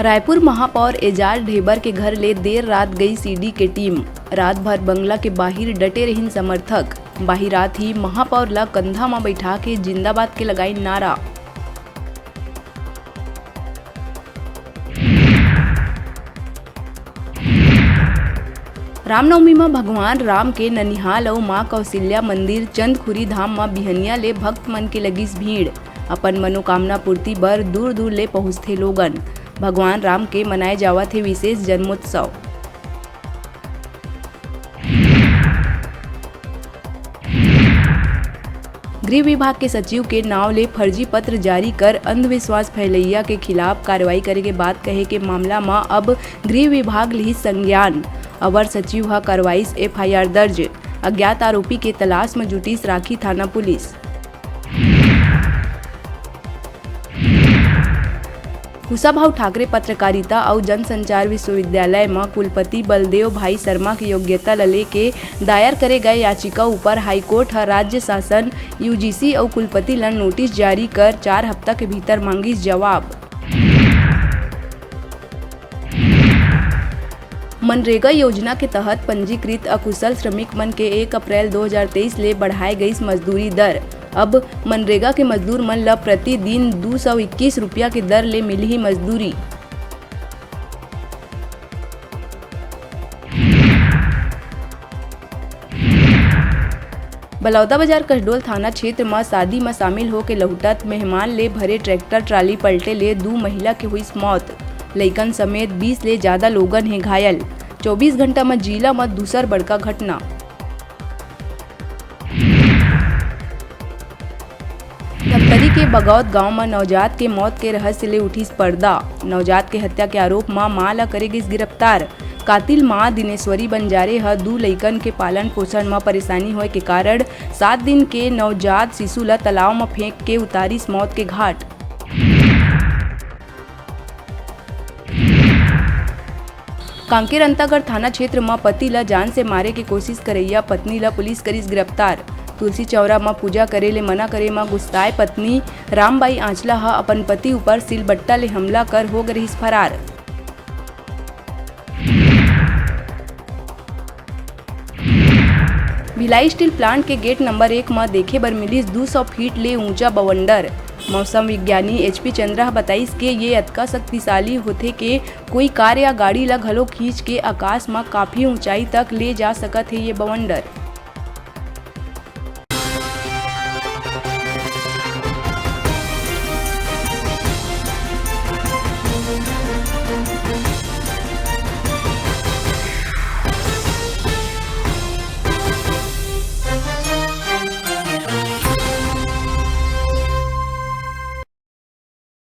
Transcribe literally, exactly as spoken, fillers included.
रायपुर महापौर एजाज ढेबर के घर ले देर रात गई सीडी के टीम। रात भर बंगला के बाहिर डटे रहिन समर्थक। बाहिर आत ही महापौर ला कंधा म बैठा के जिंदाबाद के लगाइन नारा। रामनवमी म भगवान राम के ननिहाल अउ मां कौशल्या मंदिर चंदखुरी धाम म बिहनिया ले भक्त मन के लगिस भीड़। अपन मनोकामना पूर्ति बर दूर-दूर ले पहुंचथे लोगन। भगवान राम के मनाए जावत हे विशेष जन्मोत्सव। गृह विभाग के सचिव के नांव ले फर्जी पत्र जारी कर अंधविश्वास फैलैया के खिलाफ कार्रवाई करे के बात कहे के मामला म अब गृह विभाग लिही संज्ञान। अवर सचिव ह करवाइस एफआईआर दर्ज। अज्ञात आरोपी के तलाश म जुटिस राखी थाना पुलिस। कुशाभाऊ ठाकरे पत्रकारिता अउ जनसंचार विश्वविद्यालय म कुलपति बलदेव भाई शर्मा के योग्यता ल लेके दायर करे गए याचिका ऊपर हाईकोर्ट ह राज्य शासन, यूजीसी अउ कुलपति ल नोटिस जारी कर चार हफ्ता के भीतर मांगिस जवाब। मनरेगा योजना के तहत पंजीकृत अकुशल श्रमिक मन के एक अप्रैल दो हज़ार तेईस ले बढ़ाए गईस मजदूरी दर। अब मनरेगा के मजदूर मन ल प्रतिदिन दू सौ इक्कीस रुपया के दर ले मिलही मजदूरी। बलौदाबाजार कसडोल थाना क्षेत्र म शादी म शामिल होके लहुटत मेहमान ले भरे ट्रैक्टर ट्राली पलटे ले दू महिला के हुईस मौत। लइकन समेत बीस ले जादा लोगन हे घायल। चौबीस घंटा म जिला म दूसर बड़का घटना। धमतरी के बगौत गांव म नवजात के मौत के रहस्य ले उठिस पर्दा। नवजात के हत्या के आरोप म मां ल करे गिस गिरफ्तार। कातिल मां दिनेश्वरी बंजारे ह दू लइकन के पालन पोषण म परेशानी होय के कारण सात दिन के नवजात शिशु ल तालाब म फेंक के उतारिस मौत के घाट। कांकेर अंतागढ़ थाना क्षेत्र म पति ल जान से मारे के कोशिश करइया पत्नी ल पुलिस करिस गिरफ्तार। तुलसी चौरा म पूजा करे ले मना करे म गुस्साए पत्नी रामबाई आंचला ह अपन पति ऊपर सिलबट्टा ले हमला कर हो गे रिहिस फरार। भिलाई स्टील प्लांट के गेट नंबर एक म देखे बर मिलिस दू सौ फीट ले ऊंचा बवंडर। मौसम विज्ञानी एचपी चंद्रा ह बताइस के ये अतका शक्तिशाली होथे के कोई कार या गाड़ी ल घलो खींच के आकाश म काफी ऊंचाई तक ले जा सकत हे ये बवंडर।